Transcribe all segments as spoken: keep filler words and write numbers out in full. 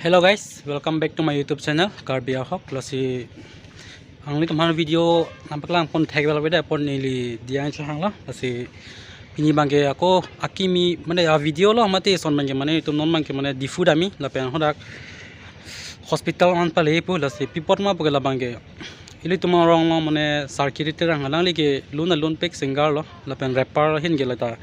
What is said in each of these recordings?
Hello guys, welcome back to my YouTube channel Karbi Ahok. Lasi nanglitum aphan video nangpaklang pon thek bela beda pon neli Diang Chahang lo. Lasi pini abangke ako akimi mane a video lo mate son abangke mane itum non abangke mane Diphu damji lapen hadak hospital an pale pu lasi pi apot ma pu ke labangke ilitum arong lo mane circuit rang alangli ke lun alun pek singer lo lapen rapper ahin ke lata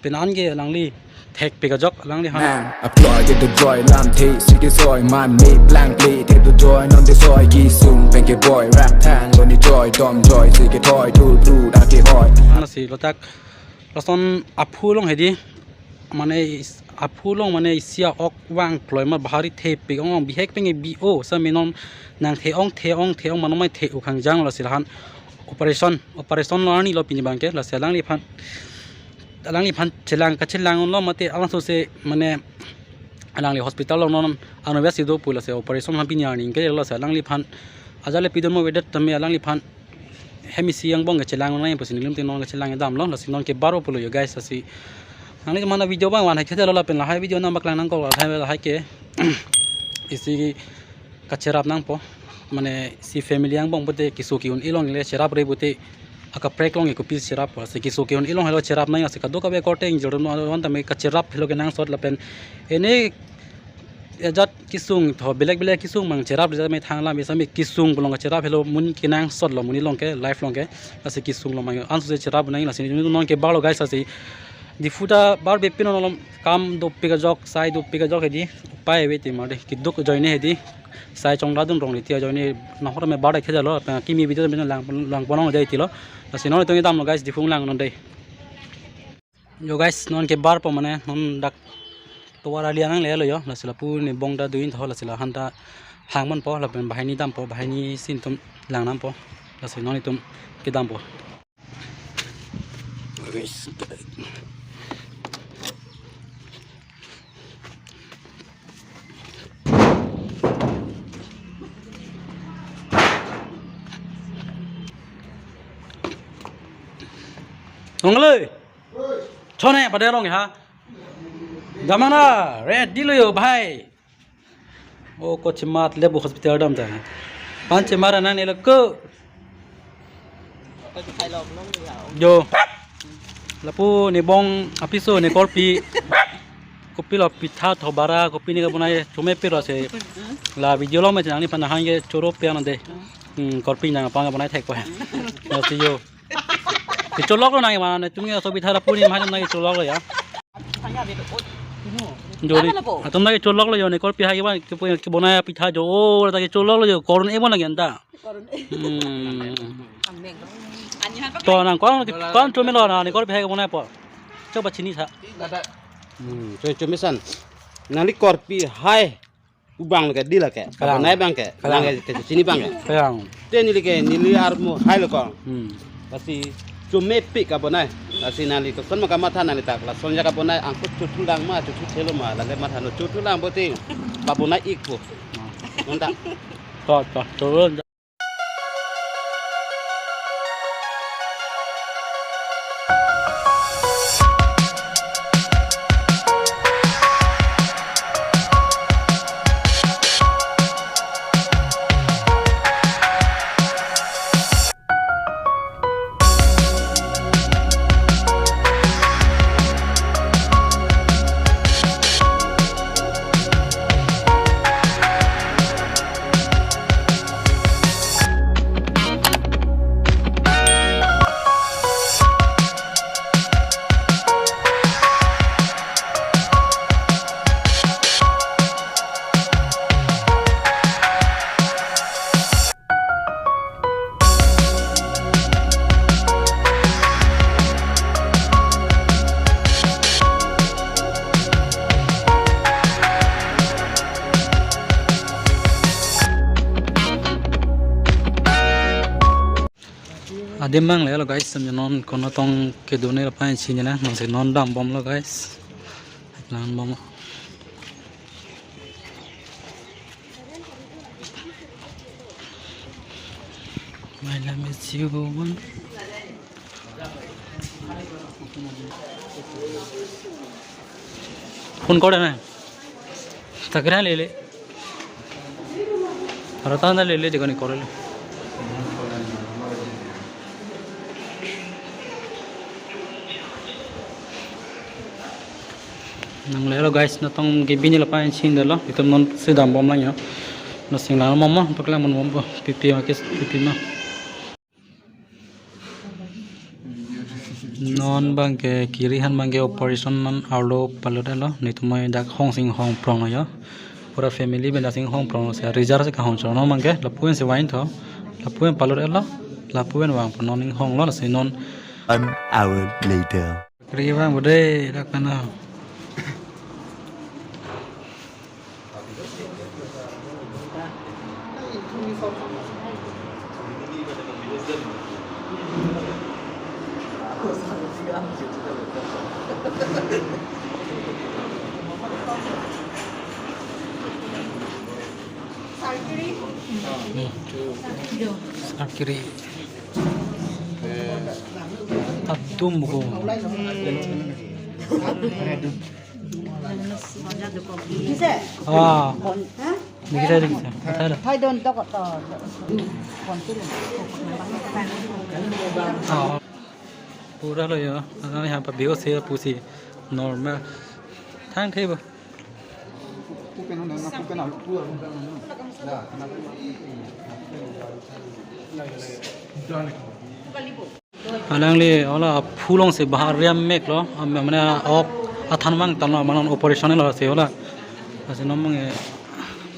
pen an ke alangli thekpik ajok alangliphan. Aploy ke do joy lam the sike soi man me blank play the do joy non the soi ki sung pen ke boy rap thang lo ni joy dom joy sike toy tu tu da ke hoi. Anasi lotak lason aphu along hedi mane is- aphu along mane isi a-ok vang kloi ma bahari thepik ong ong bihek pen ke bi o sa me non nang the ong the ong the ong mane mai the ukhang jang lasi lahan operation operation lo arni lo pini abangke lasi alangliphan alangliphan chelang kachelang lo mate alangso se mane alangli hospital lo non ano biasi do pu lasi operation aphan pini arni ke lasi alangliphan ajale pidon mo vedet tame alangliphan hem isi angbong kachelang nang pusi nelitum non kachelang damlo lasi non ke baro pulo yo guys lasi nanglitum aphan video abang van hai khede lo lapen lahai video nangpaklang nangkok lahai lahai ke isi kacherap nangpo mane si family angbong pute keso ke-un ilong le cherap re pute akaprek along ke kopi cherap po si keso ke-un ilong helo cherap nang si kadokave korte ingjor no wan tame kacherap helo kenangsot lapen ene ajat kesung tho belek belek kesung mang cherap re me thang lam bisa me kesung along kacherap helo mun kenangsot lo mun ilong ke life along ke lasi kesung lo mang ansu se cherap nang lasi non ke balo guys lasi Diphu ta bar bepin non alom kam dopik ajok sai dopik ajok hedi upai ave ti mar de kiduk ajoine hedi sai chongda dun rong hedi ajoine nahor me bar khejalo apna kimi video me lang lang ponong jai tilo lasi non itum damlo guys Diphu lang non dei. Yo guys non ke bar po mane non dak tovar ali anang le lo yo lasi lapu ne bong da duin tho lasi lahan ta hang man po lapen bahini dampo bahini sin itum lang nam po lasi non itum ke dampo. Ongle. Chone pada rong ha. Damana, ready lo yo bhai. O ko chemat le bu hospital dam ta. Pan chemat anang ne lo ko. Yo. Lapu ne bong apiso ne korpi. Kopilo pitha tho bara kopi ne kabonai chome piro se. La video lo me chenang ni pan hang ke choro pe anande. Hmm, korpi nang pang kabonai thek pa. Lasi yo. Kecholok lo nang mana ne tum ke so pitha lapu ne mahal nang kecholok lo ya. Jori. Atum nang kecholok lo yo ne korpi hai ke ban ke bonai pitha jo o ta kecholok lo yo korun e bon lagi anta. Hmm. To nang kon kon chome lo na ne korpi hai ke bonai po. Choba chini sa. Hmm, cho chome san. Nangli korpi hai. Ubang lake di lake. Kalang. Kabonai abang ke. Kalang. Nang ke chini abang ke. Kalang. Te neli ke neli armu hai lo kong. Hmm. Lasi chome pik kabonai. Lasi nangli koson ma kamatha nangli tak. Lason ja kabonai angkut chothu lang ma chothu thelo ma lale matha no chothu lang bote. Kabonai ik po. Hmm. Nonta. To to to. Adim mang le lo guys, samya non kono tong kedone lapen chini na, non si non dam bom lo guys. Lang bom. My name is you one. Phone kore na. Takra lele. Ratan da lele, jagani korele. Nanglelo guys, natong ke bini lapen sindalo, itum non si dambomlang yo. Na singlang mama, paklang mon mama, pipi makis, pipi ma. Non bangke kiri han bangke operation non arlo palut-etlo, netum mai dak hong sing hong pronglo yo. Pura family pen dak sing hong pronglo, si result si kahong chorno bangke, lapu-an si wine tho, lapu-an palut-etlo, lapu-an vangpo, non inghonglo, si non. One hour later. Kri vangpo de, dak kana. Sarkiri. Sarkiri. Atum ko. Ah. Bisa, bisa. Thai don tok to. Ah. Pura lo yo. Anang ha pa biyo se pusi normal. Thang thebo. Alangli ola phulong si bahar riam meklo, am-, mane ok athan mang tanlo, manon operation lo si ola. Asi nom mang, eh,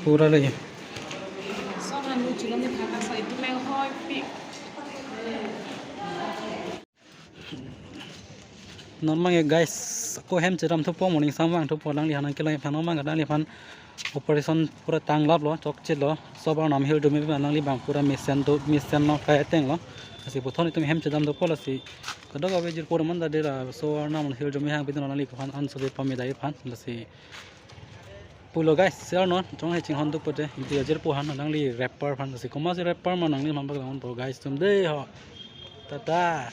pura le. Non bangke guys, ako hem chedam thupo, morning samvang thupo, alangli han nangkelong aphan, non bangke alangliphan operation pura tanglaplo, chokchelo, sob arnam hirdumi pen alangli bang pura mesen do, mesen no kai atenglo. Asi puthot itum hem chedam thupo lasi. Kadokave jirpo man ta dera, so arnam hirdumi hang pidun alangli ko han an so de pamedai aphan, lasi. Pulo guys, si arnon, chong he chinghon duk pote, inti ajir po han, alangli rapper aphan, si komat si rapper ma nangliphan paklang ponpo guys, tum de ho. Tata.